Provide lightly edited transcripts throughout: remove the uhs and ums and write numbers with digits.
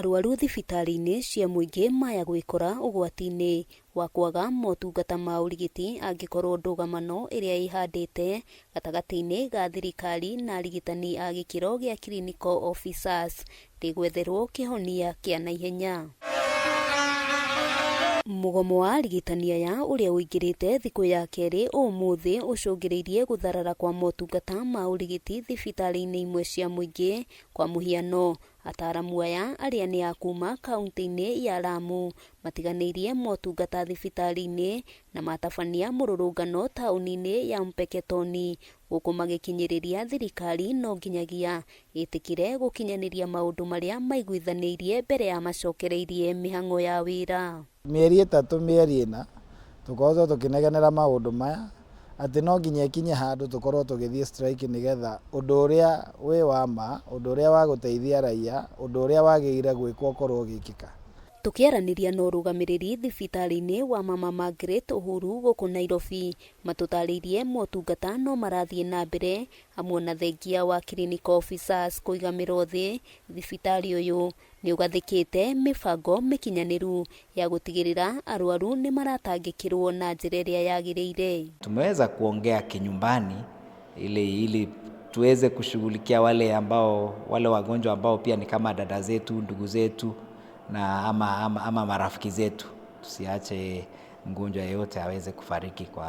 Arwaru thibitarĩ-inĩ cia mũingĩ maya gwĩkora ũgwati-inĩ wa kwaga motungata ma ũrigiti angĩkorwo ndũgamano ĩrĩa ĩhandĩte gatagatĩ-inĩ ga thirikari na arigitani a gĩkĩro gĩa clinical officers ndĩgwetherwo kĩhonia kĩa naihenya. Mũgomo wa arigitani aya ũrĩa ũingĩrĩte thikũ ya kerĩ ũmũthĩ ũcũngĩrĩirie gũtharara kwa motungata ma ũrigiti thibitarĩ-inĩ imwe cia mũingĩ. Kwa mũhiano, ataaramu aya arĩa nĩ a kuma kaunti-inĩ ya Lamu matiganĩirie motungata thibitarĩ-inĩ na matabania mũrũrũngano taũni-inĩ ya Mpeketoni gũkũ magĩkinyĩrĩria thirikari no nginyagia ĩtĩkĩre gũkinyanĩria maũndũ marĩa maiguithanĩirie mbere ya macokereirie mĩhang'o ya wĩra. Mĩeri 3, mĩeri 4 tũkoretwo tũkĩnegenera maũndũ maya atĩ no nginya ĩkinye handũ tũkorwo tũgĩthiĩ strike nĩgetha ũndũ ũrĩa wĩ wa ma, ũndũ ũrĩa wa gũteithia raia, ũndũ ũrĩa wagĩrĩire gwĩkwo ũkorwo ũgĩkĩka. Tũkĩaranĩria na ũrũgamĩrĩri thibitarĩ-inĩ wa Mama Margaret Uhuru gũkũ Nairobi, matũtarĩirie motungata no marathiĩ na mbere hamwe na thengia wa clinical officers kũiga mĩro thĩ. Thibitarĩ ũyũ nĩ ũgathĩkĩte mĩbango mĩkinyanĩru ya gũtigĩrĩra arwaru nĩ maratangĩkĩrwo na njĩra ĩrĩa yagĩrĩire. Tumeweza kuongea kinyumbani ili tuweze kushughulikia wale wagonjwa ambao pia ni kama dada zetu, ndugu zetu na ama marafiki zetu. Tusiache mgonjwa yeyote aweze kufariki kwa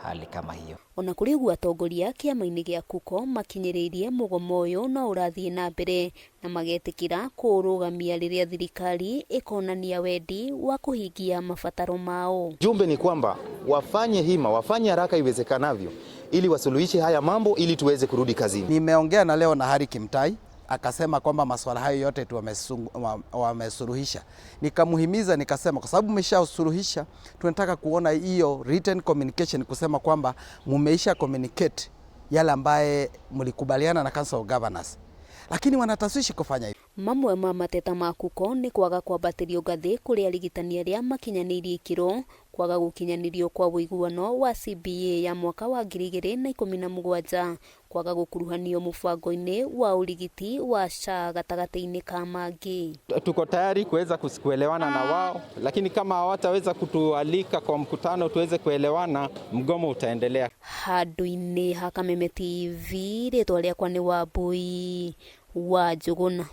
hali kama hiyo. Ona kũrĩ ũguo atongoria kĩama-inĩ gĩa KUCO makinyĩrĩirie mũgomo ũyũ no ũrathiĩ na mbere na magetĩkĩra kũũrũgamia rĩrĩa thirikari ĩkonania wendi wa kũhingia mabataro mao. Jumbe ni kwamba wafanye hima, wafanye haraka iwezekanavyo ili wasuluhishe haya mambo ili tuweze kurudi kazini. Nimeongea na leo na Harry Kimtai akasema kwamba masuala hayo yote tu wamesuluhisha. Nikamuhimiza nikasema kwa sababu mmeshasuluhisha, tunataka kuona hiyo written communication kusema kwamba mumeisha communicate yale ambaye mlikubaliana na Council of Governors. Lakini wanataswishi kufanya hivyo. Mamwe ma mateta ma KUCO nĩ kwaga kwambatĩrio ngathĩ kũrĩ arigitani arĩa makinyanĩirie ikĩro, kwaga gũkinyanĩrio kwa ũiguano wa CBA ya mwaka wa 2017, kwaga gũkuruhanio mũbango-inĩ wa ũrigiti wa SHA gatagatĩ-inĩ ka mangĩ. Tuko tayari kuweza kuelewana na wao, lakini kama hawataweza kutualika kwa mkutano tuweze kuelewana, mgomo utaendelea. Handũ-inĩ ha Kameme TV, rĩtwa rĩakwa nĩ Wambui wa Njũgũna.